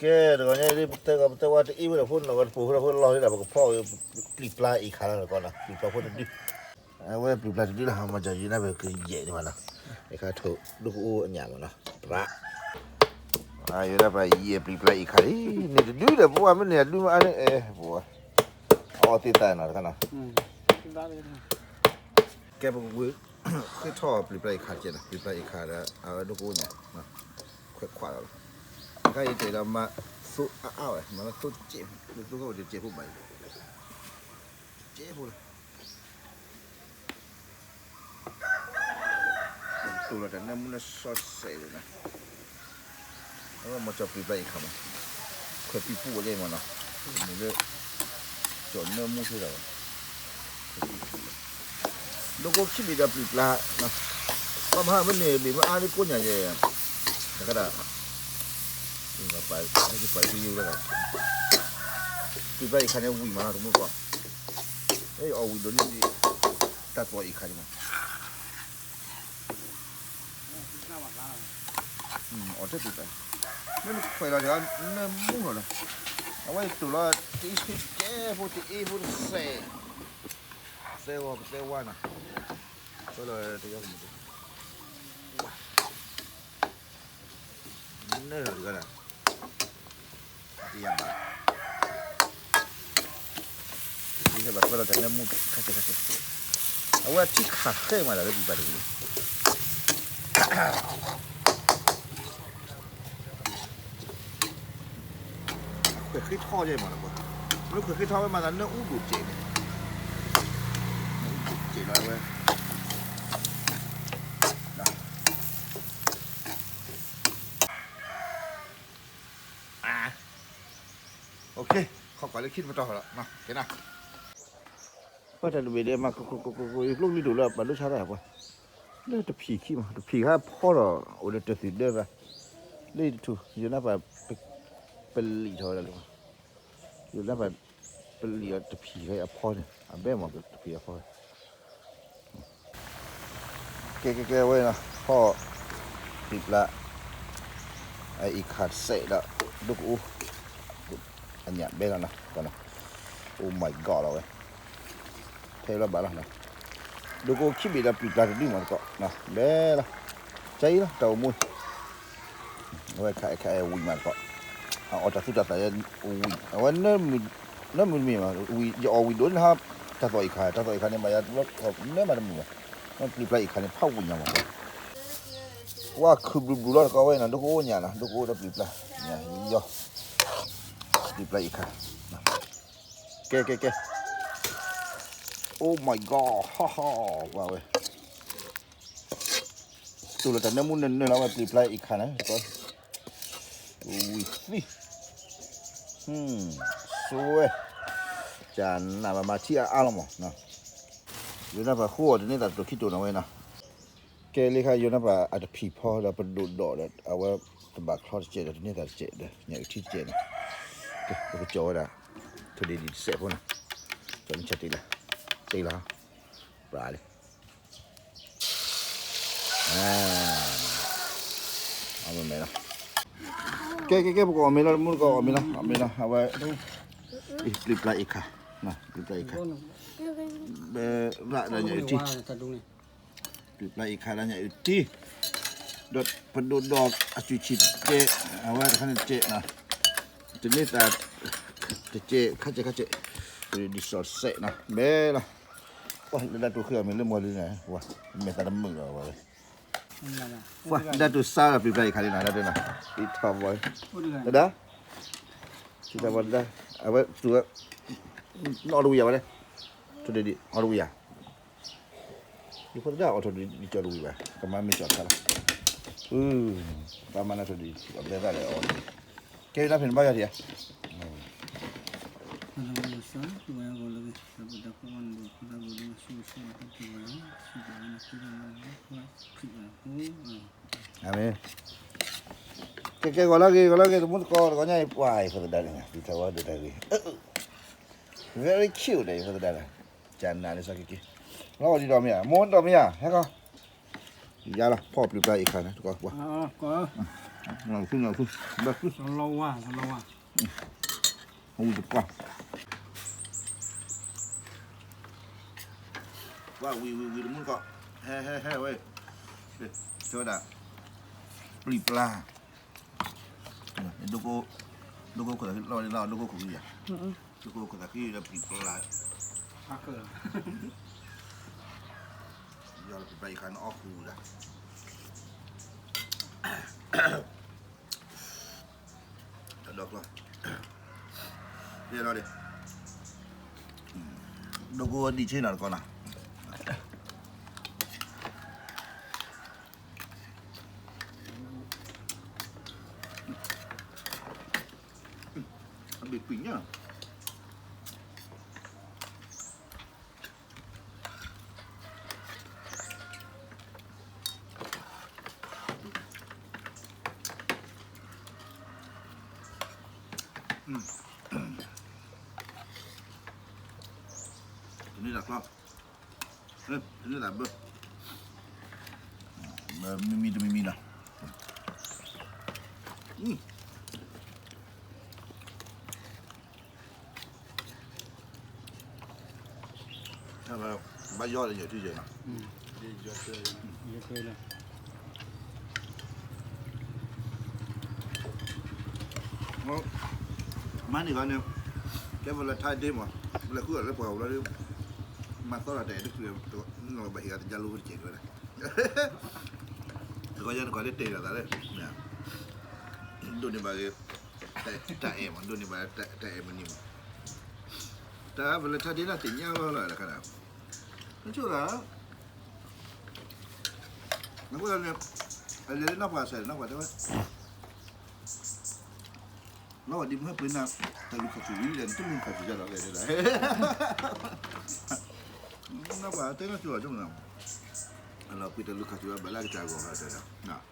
ကဲ တဂီၤညါအံၤ ပတဲကီး ပတဲဝဲတအ့ၣ်ဝဲဒီးဖိနီၢ်ဂီၤတပိာ်ဖိဒီးဖိလီၤလံဒီး ပကဖီၣ်ပျံၤပျါအံၤခါလီၤတကီးနီၤ, ပျံၤပျါဖိတဒု, အဝဲပျံၤပျါတဒုလီၤ မၤစၢၤယံၤန့ၣ် ပကယဲၢ်န့ၣ်မးနီၤ, အခါထိၣ်ဒိၣ်ကအိၣ်အညၣ်မးနီၤ, ပြး, ယဲဒၣ်ပှၤယဲၢ်ပျံၤပျါအံၤခါလံ, န့ၣ်တဒုဒီး ပဝဲမ့ၢ်န့ၣ်အဒုမ့ၢ်အါန့ၣ် အဲ ပဝဲ, အီၣ်သ့ၣ်သၣ်နီၤတခါနီၤ, ကဲပကဝံၤ, ဃ့ထီၣ်ပျံၤပျါအံၤခါတကဲးနီၤ, ပျံၤပျါအံၤခါဒီး အဝဲဒိၣ်ကအိၣ်ညၣ်, ခွဲးခွးလီၤလီၤ, အခါအံၤတဲဒီးမၤသိအါအါဝဲ မၤလၢသိကဲး, သိကဲးအိၣ်တကဲးဖိဘၣ်အံၤ, တကဲးဖိလီၤ တိၢ်လီၤတၢ်နၢမူနၢဆှီစဲးလီၤနီၤ, အဝဲမၤကၠီၤပျံၤပျါအံၤခါမး, ခွဲးပံပူဝဲယဲၢ်မးနီၤ, မ့ၢ်လၢ, ကၠီၤနၢမူထဲလီၤ, ဒိၣ်ကအိၣ်ခံဘ့ၣ်ဒီးပျံၤပျါ, ဘၣ်မဟါမ့ၢ်န့ၣ် ဘ့ၣ်မ့ၢ်အါလၢကိးညါယဲၢ်, တခါဒၣ်, ပှၤကယုၢ်ဝဲဒၣ်, ပျံၤပျါအံၤခါန့ၣ်ဝံၤမးနီၤ တမူတကိး, အီၣ်ဝံၤဒိၣ်န့ၢ်ဒံး, တၢ်သွီအံၤခါန့ၣ်မး အီၣ်ထဲပူၤပၢ်, မ့ၢ်နခွဲးလီၤတဂၤ နၢမူလီၤနီၤ, အဝဲတိၢ်လီၤ တအ့ၣ်ဆ့ကဲဖိ တအ့ၣ်ဖိတစဲး, သဲဝီပသဲဝါနီၤ, ကွဲလီၤတယီကမုၢ်, နၢလီၤတဂၤဒၣ်, တယၤဘၣ် ဘၣ်ကွဲလီၤတၢ်နၢမူခါဆဲးခါဆဲး, အဝဲထံခးဃဲမးဒၣ်လၢပျံၤပျါတဂ့ၤန့ၣ်, ခွဲးဃ့ထီၣ်ယဲၢ်မးနီၤ, လၢခွဲးဃ့ထီၣ်ဝဲမၤသးနၢအူဒိၣ်စဲးန့ၣ်, နၢအူဒိၣ်စဲးလီၤဝဲ ခီကွၢ်လၢခံတပတီၢ်လီၤ, ကဲနၤ, ပှၤတၢ်တဘ့ၣ်ဒဲးမး ကကကကက ယကျိကလံၤဒိၣ်လၢပှၤဒိဆါတၢ်ပှၤ, လၢတဖံးခံမး တဖံးခါအဖီဒီး အိၣ်ဒီးတသုးဒၢသး, လၢယတထူၣ် ယိၤနါပၤ ပလံာ်ထီၣ်ဝဲဒၣ်လၢ, ယိၤနါပၤ ပလံာ်အီၤတဖံးခါအဖီန့ၣ် အဘဲမးတဖံးအဖီ ကဲကဲကဲဝဲနီၤ ဖီၣ် ပျံၤပျါ အအံၤခးစဲးဒီး ဒိၣ်ကအိၣ် အညၣ်ဘဲလီၤနီၤ Oh my god လီၤဝဲ ထဲလီၤဘၣ်လီၤနီၤ ဒိၣ်ကအိၣ်ခံဘ့ၣ်ဒီးပျံၤပျါတဒုမးတကိး ဘဲလီၤ ကဲအံၤလီၤ တၢ်အိၣ်မူ အဝဲခးအဲၣ်ခးအဲၣ်ဝံၤမးတကိး အအီၣ်တၢ်သူတၢ်သၣ်ယဲဝံၤ အဝဲ နၢမုၢ်တမံၤမး ဝံၤယအီၣ်ဝံၤဒိၣ်န့ၣ်ဟါ တၢ်သီၣ်အံၤခါ တၢ်သီၣ်အံၤခါန့ၣ် မၤယၤတဘျီ နၢမးတမုာ်ဘၣ် ပျံၤပျါအံၤခါန့ၣ် ဖးဝံၤညါမး ဝါခုဘျုးဘျုးလီၤတကိးဝဲနီၤ ဒိၣ်ကအိၣ်ညါနီၤ ဒိၣ်ကအိၣ်ဒီးပျံၤပျါ ညါယီၤ ပျံၤပျါအံၤခါ ကဲကဲကဲ Oh my god ဟီၣ်ဟီၣ် ဝဲ တူၢ်လိာ်တၢ်နၢမူနၢနၢလီၤဝဲပျံၤပျါအံၤခါန့ၣ် ဝံၤသံ ဆိဝဲ ကနၣ်ဘၣ်မၤထံအါအါလီၤမး ယိၤနါပၤဃိအီၤတန့ၢ်သးတတိာ်ခံတိာ်နီၤဝဲနီၤ ကဲလံခါယိၤနါပၤအတဖံးဖီဒီးပဒိၣ်ဒိးဒီး အဝဲတဘၣ်ချီတစဲးဒီးတန့ၢ်သးတစဲးဒီး ညၣ်အုၣ်ထံတစဲးန့ၣ် ပကကၠီၤဝဲဒၣ် ထိၣ်ဒ့ဒံးတစဲးဖိနီၤ ကၠီၤန့ၣ်ဆဲးတ့လီၤ တ့လီၤ ပြးလံ အမဲာ်လီၤ ကဲကဲကဲ ပကအီၣ်မ့ၤလီၤ တမူတကိးအီၣ်မ့ၤလီၤ အီၣ်မ့ၤလီၤ အဝဲ ပျံၤပျါအံၤခါ ပျံၤပျါအံၤခါ ဘၣ်ဒီးညၣ်အုၣ်ထံ ပျံၤပျါအံၤခါဒီးညၣ်အုၣ်ထံ ဒီးပဒိၣ်ဒီးအစုဆံးတဲ အဝဲတခါန့ၣ်တဲ တန့ၢ်သး တကဲ ခါကဲခါကဲ ဒ်စီၤစဲးနီၤ မဲလီၤ လၢဒၣ်တိၢ်ဃ့အီၤမ့ၢ်လၢမီၤလံန့ၣ် မဲာ်သးတမုာ်လီၤဝဲ ဒၣ်တိၢ်စါဒီးပျံၤပျါအံၤခါလံနီၤ ဒၣ်တိၢ်နီၤ ပံထီၣ်ဘီ တဒၣ် ပံထီၣ်ဘီတဒၣ် အဝဲသူဝဲ နီၣ်တဝံၤယၤဝဲလဲၣ် ထိၣ်ဒ့ဒံး အီၣ်တဝံၤယၤ ယဖိသဒၣ်အီၣ်ထိၣ်ဒ့ဒံးကၠီတဝံၤဘၣ် ကမၤမ့ၢ်ကၠီခါလီၤ ပှၤမၤနၤထိၣ်ဒ့ဒံး အဘဲဘၣ်လဲၣ်အီၣ် ကဲဒၣ်ဖဲန့ၣ်ဘၣ်ယၤဒံးဧါ အမ့ၢ် ကဲကဲ ဂီၤလၢဂ့ၤ ဂီၤလၢဂ့ၤ တမူတကိး တဂီၤညါအံၤ ပှၤအံၤဖိသဒၣ်န့ၣ် ဒုးတၢ်ဝဲဒုးတၢ်ဂ့ၤ very cute န့ၣ် ဖိသဒၣ်န့ၣ် ကနၣ်လၢစီၤက့ၤက့ၤ လီၤအီၣ်ဒံးဒီးမ့ၢ်ဧါ မိၢ်ဒီးမ့ၢ်ဧါ ဟဲကီၢ် ယၤလီၤ ဖီၣ်ပျံၤပျါအံၤခါန့ၣ် တကိး ပှၤ ခု ခု ဘၣ်ခု လီဝါ လီဝါ ဝံၤတပှၢ် ကွၢ်ဝံၤဝံၤဝံၤတမုၢ်ကီၢ် ဟဲဟဲဟဲဝဲ တဲဝဲဒၣ် ပျံၤပျါ ဒိၣ်ကိၢ် ဒိၣ်ကိၢ်ခိၣ်သးခုလီၤလီၤ ဒိၣ်ကိၢ်ခိၣ်ခုယၤ ဒိၣ်ကိၢ်ခိၣ်သးခုဒီးပျံၤပျါ ယီၤလီၤပျံၤပျါယခါနအီၣ်ဃူဒၣ် တၢ်ဒီကျီၢ် ယဲလီၤဒ့ၣ် ဒိၣ်ကိၢ်ဒံၣ်ဆ့နီၤတကီးနီၤ အဘ့ၣ်ပံၤညါ တန့ၢ်တၢ်ကျီၢ် တန့ၢ်တၢ်ဘၢ မံမံတမံမံနီၤ ဘၣ်ယီၢ်လၢယထံယဲနီၤ မၤန့ၢ်ဂီၤန့ၣ် ကဲပလၢထါဒ့မး ပလၢဃုအီၤလၢပှၤအိၣ်လီၤ မၤသီတၢ်တအဲၣ်တချုး ဘၣ်ဟ့ၣ်ဂၤတကါလိတကဲးကဲး တကီၢ်ယါတကီၢ်လၢတဲာ်လီၤသးလၢ ဒိးန့ၢ်ဘၣ်ဂ့ၤ တၢ်အဲၣ်မး ဒိးန့ၢ်ဘၣ်တၢ်အဲၣ်မနုၤမး တၢ်ပလၢထါဒ့န့ၣ်သ့ၣ်ညါလီၤလီၤတခါဒၣ် နဆိၣ်လၢ အဃိန့ၣ် အလဲၤလၢနီၢ်ပှၤစဲး နီၢ်ပှၤတဲဝဲ နီၢ်ပှၤဒ်မ့ၢ်ပှၤနၤ တၢ်လူၤခီၣ်ထူၣ်ဝံၤဒီး နတလူၤခီၣ်ထူၣ်ယၤဒီးလဲၣ်တဲဒၣ် နီၢ်ပှၤတဲနီၢ်ဆိၣ်လီၤ ဆိၣ်မနၤ အလီၤပှ့ၤတၢ်လူၤခီၣ်ထူၣ်ဝဲဘၣ်လၢအကစၢ်ဂီၢ်ခါတဲဒၣ်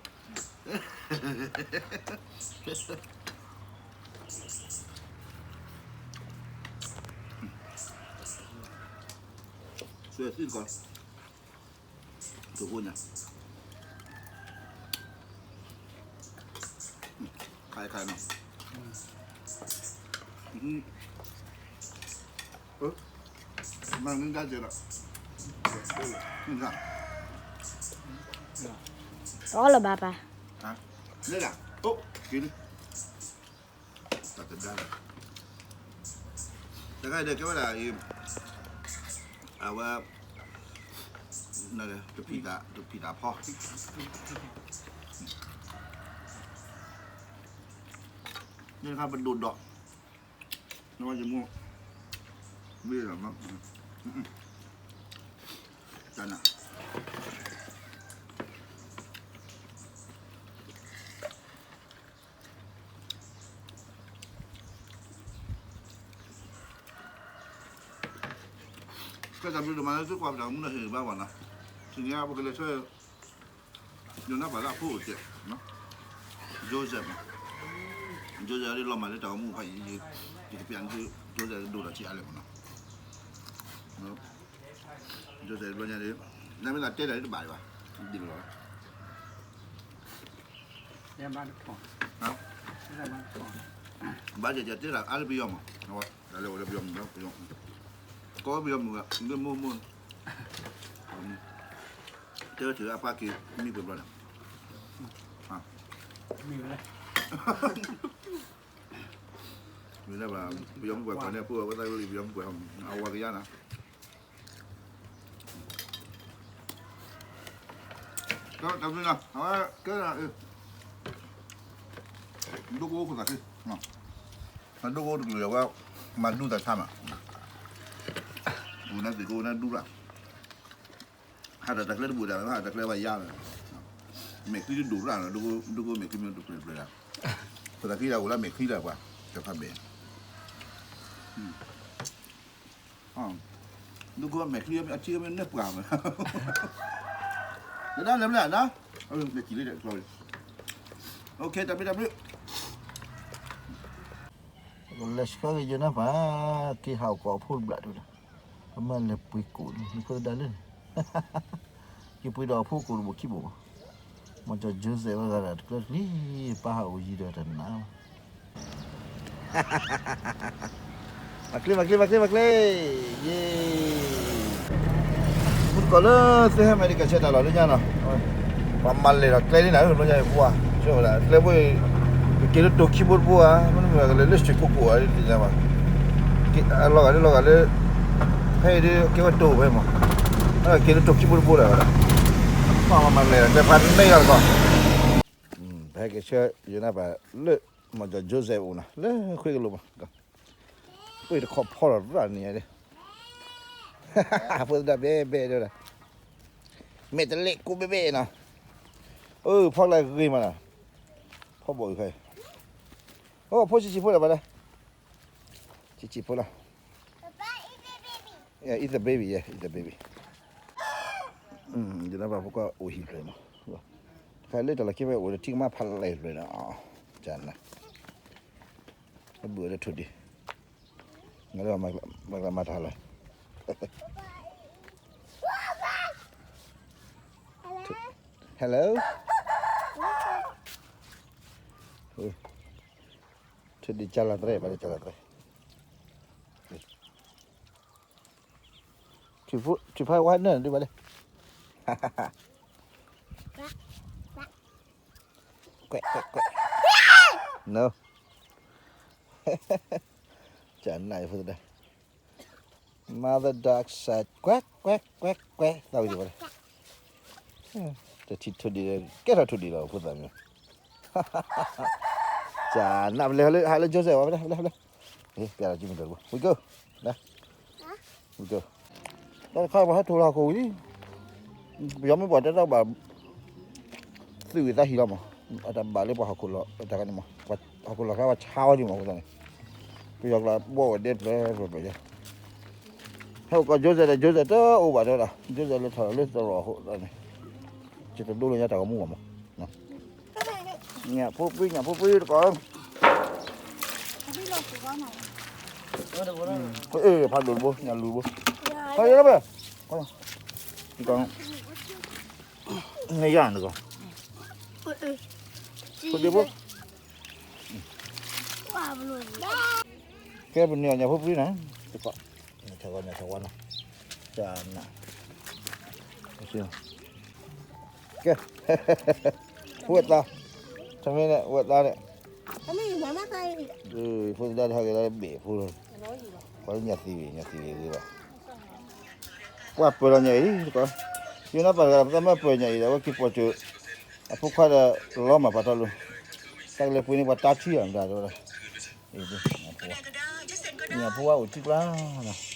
သွဲၣ်သံၣ်ကီး တဃိညါ ခါခါနီၤ မၤမ့ၢ်ဒါကဲဒီး အီၣ်လၢၤဘၣ်ပၢ် လၢဒၣ် အိၣ်က့ၤလံ တၢ်တဒါလီၤ တခါဒီးကဲဝဲဒၣ်အံၤ အဝဲ တဖံးသး တဖံးသးဖီ န့ၣ်တခါပဒိၣ်ဒီး နဝဲယမိၢ် မ့ၢ်လီၤမး တၢ်နၤ ကဲတၢ်ဘျုးဒိၣ်မးလၢသုကွၢ်ပတၢ်မူလၢဟ့ၣ်ဂံၢ်ဘါဘၣ်နီၤ, ထံၣ်န့ၢ်ပကလဲၤဆၢ ယိၤနါပှၤလၢအဖိအိၣ်ကဲး, Joseph, Joseph လၢလီၤမၢ်လၢတၢ်ဂီၤမူဖးယံၤ, ယကပျးန့ၢ်သု Joseph ဒိၣ်တၢ်ဆံးအါလဲၣ်မးနီၤ, Joseph တဘျီညါဒီး နမ့ၢ်သးတဲတၢ်ဒ်တဘၣ်ဒံးဘၣ်, ဒ်လီၤ ဘၣ်ကဲကဲတဲတၢ်အါလၢပယီၤမး, တၢ်လဲၤအိၣ်လၢပယီၤမုၢ်, ပယီၤမုၢ်, ကိးပယီၤမုၢ်, မ့ၢ်မိၢ်မိၢ်, တဲဝဲတုၤအပၢ်က့ၤမံပှဲၤဘျီဒီး, မ့ၢ်လၢ ပယီၤမုၢ်ပှဲၤပှဲၤန့ၣ် ဖိအဝဲသးကလံၤပယီၤမုၢ်ပှဲၤ အဝၤကယါနီၤ တၢ်မနုၤနီၤ အဝဲကဲဒၣ် ဒိၣ်ကအိၣ်ခိၣ်သးခု, ဒိၣ်ကအိၣ်တကလုာ်အဝဲ မၤဒူသးဆါမး, အိၣ်နၢ်သ့ၣ်ကအိၣ်နၢ်ဒူရၣ်, ဟးတၢ်တၢ်ကျဲတဘူးဒၣ် ဟးတၢ်ကျဲဘၣ်ယါလီၤ, မဲာ်ချံတဒိၣ်ရၣ်လီၤ, ဒိၣ်ကအိၣ်မဲာ်ချံမ့ၢ်တပှဲၤတပှဲၤဒၣ်, ခိၣ်သးခုဒၣ်အိၣ်လၢမဲာ်ချံဒၣ်ပှၤ တဖးဘဲၣ် ဒိၣ်ကအိၣ်မဲာ်ချံအထံမ့ၢ်နၢ်ပှၤမး, တဒၣ်လဲၤမလဲၣ်နီၤ, မဲာ်ချံလၢတၢ်ကျီ, တၢ်ဘျုးတၢ်ဘျုး, လဲၤဆှၢက့ၤယိၤနါပၢ်, က့ၤဟးအိၣ်ကိးအဖိတဘျီတဘျီ, အမ့ၢ်လဲၤပှ့ၤကိၣ်န့ၣ် နဖိသဒါလၢန့ၣ်, က့ၤပှ့ၤဒီးအဖိကိၣ်တဘိခံဘိမး, မ့ၢ်ကၠီ Joseph ဝဲဒၣ်တကျၢၤကျံ ပၢ်ဟးအိၣ်ယံၤဒီးတနၤ မၤချ့ မၤချ့ မၤချ့ မၤချ့ ယ့ မုၢ်တကိးလၢ သ့ၣ်ဟဲမဲာ်ဒီးကဆဲးတၢ်လီၢ်လၢညါနီၤ, ပှၤမၤလဲၢ်ဒီးကျဲလံနၤ လၢညါအံၤပှၢ် ဆိဝဲဒၣ် ကျဲဘိအံၤ ကက့ၤလၢတိၤခံဘိတဘိဧါ မ့တမ့ၢ်လၢ လၢရွှေကုက္ကို ဧါ သ့ၣ်ညါဘၣ် အလီၤဂာ်လၢလီၤဂာ်လၢ ဖဲအံၤဒ်ကဲဝဲတိၤဖဲမး က့ၤလၢတိၤခံဘိတဘိလၢၤဝဲဒၣ် ပှၤမၤလဲၢ်ဒီး ကျဲဖးန့ၢ်ယၤတကီး ပဟဲက့ၤဆှၢယနၢ်ပၢၢ်လၢ မ့ၢ်ကၠီ Joseph အိၣ်နီၤ လၢခွ့ကလိၤမး ပှ့ၢ်တခီဖီထီၣ်ရၣ်န့ၣ်ယါဒ် ဖိသဒါဘဲဘဲဒၣ် မဲာ်တလဲၣ်ကိးဘဲဘဲနီၤ အၢ ဖီကျါဂ့ၤမးနီၤ ဖီဘီၣ်အုၣ်ခါအံၤ အိၣ်ဖိဆံးဆံးဖိလၢၤဘၣ်လဲၣ် ဆံးဆံးဖိလီၤ It's a baby, yeah, it's a baby. ယနၢ်ပၢၢ်ဖိကအိၣ်ဟံၣ်ဖျၢၣ်မး တခါလၢတၢ်လီၢ်ခံဖဲအိၣ်ဒီးထံကမါဖးလဲၢ်ဖျၢၣ်နီၤ ကနၤ အဘုၣ်အီၤလၢထိၣ်ဒံး မၤလၢမၤကျၢၤမၤတၢ်လၢ Hello ထိၣ်ဒံးကၢ်လီၤသရဲ ဘၣ်လၢကၢ်လီၤသရဲ ထုးဖးဝါနၢၣ်ဒ်ဘၣ်လဲၣ် ကွဲးကွဲးကွဲး no ကနၣ်ဖိသဒါ Mother duck said ကွဲးကွဲးကွဲးကွဲး သးဝံၤဒံးဘၣ်လဲၣ် တထံၣ်ထိၣ်ဒံး ကဲထီၣ်ထိၣ်ဒံးလီၤ ဖိသၣ်မံၤ ကနၣ်ပလဲၤဟးလၢ Joseph ဝဲ ပလဲၤ ပလဲၤ ပလဲၤ ပျဲလီၤကမံၤဒီး we go လၢ we go တၢ်တခါပှၤဟဲထီၣ်လၢဟီၣ်ခိၣ်ဝံၤ ပယီၤမ့ၢ်ပှၤတဲတၢ်ဘၣ် သုးဝံၤသးဟံၣ်လီၤမး အတၢ်ဘၣ်လၢပှၤဟီၣ်ခိၣ်လီၤ တၢ်ခါန့ၣ်မး ဟီၣ်ခိၣ်လီၤကျါပှၤဆါဝဲဒံးမး အဃိသတးန့ၣ် ပယီၤကျါဘီၣ်ဝဲဒဲပျဲၢ်ပျဲၢ်ပျဲၢ် ဟဲအိၣ်ကီး Joseph ဒီး Joseph တအိၣ်ဘၣ်တဲဝဲဒၣ် Joseph လဲၤထီၣ်လၢသရိာ်အဃိသတးန့ၣ် ယတဒိလၢညါတၢ်ဂီၤမူဘၣ်မး ညၣ်ဖိပှံ ညၣ်ဖိပှံတကိး ဖးဒိၣ်တဘိ ညၣ်လူၤတဘိ ဖးယဲလၢဘၣ် န့ၣ်ယၤနကိး ဖိဒံဖိ ကဲပန့ၢ်အီၤညၣ်ဖိပှံနၤ တကိး ညၣ်ဆၣ်ဝါ ညၣ်ဆၣ်ဝါနီၤ ကနၣ် ကဲ ဝဲၢ်သး ထမင်းန့ၣ် ဝဲၢ်သးန့ၣ် ဖိသဒါတဟဲက့ၤလၢဘ့ၣ်ဖိလီၤ ပှၤလၢညၣ်သံဝံၤ ညၣ်သံဝံၤဂ့ၤဘၣ် ပှၤပၢၤလီၤညၣ်အံၤတကိး ယနၢ်ပၢၢ်တဂၤ ပသးမၢပၢၤညၣ်အံၤဒီး အဝဲက့ၤပိာ်စၢၤ အဖိခွါဒီးလီၤမၢ်ပာ်ထီၣ်လိၤ တၢ်ကလဲၤပှ့ၤန့ၢ်ပှၤတၢ်ထံၣ်အီၤမတၤတဲဝဲဒၣ် ညၣ်ဖိဝါအိၣ်ထံကျါနီၤ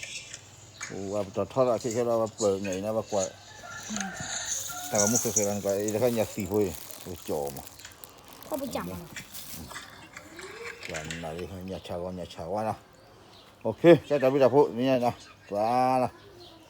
ပှၤပတီၢ်ထီဒီးခဲခဲဒီး ပၢၤညၣ်အံၤန့ၣ် ပကွၢ် တၢ်ဂီၤမူဃဲဃဲလီၤန့ၣ် တခါညၣ်သံဖိအံၤ ပကၠီမး ညၣ်ဆၣ်ဂီၤ ညၣ်ဆၣ်ဝါနီၤ OK ကဲတၢ်ဘျုးတၢ်ဖှိၣ် နံၤညါနီၤ ကွၢ်လီၤ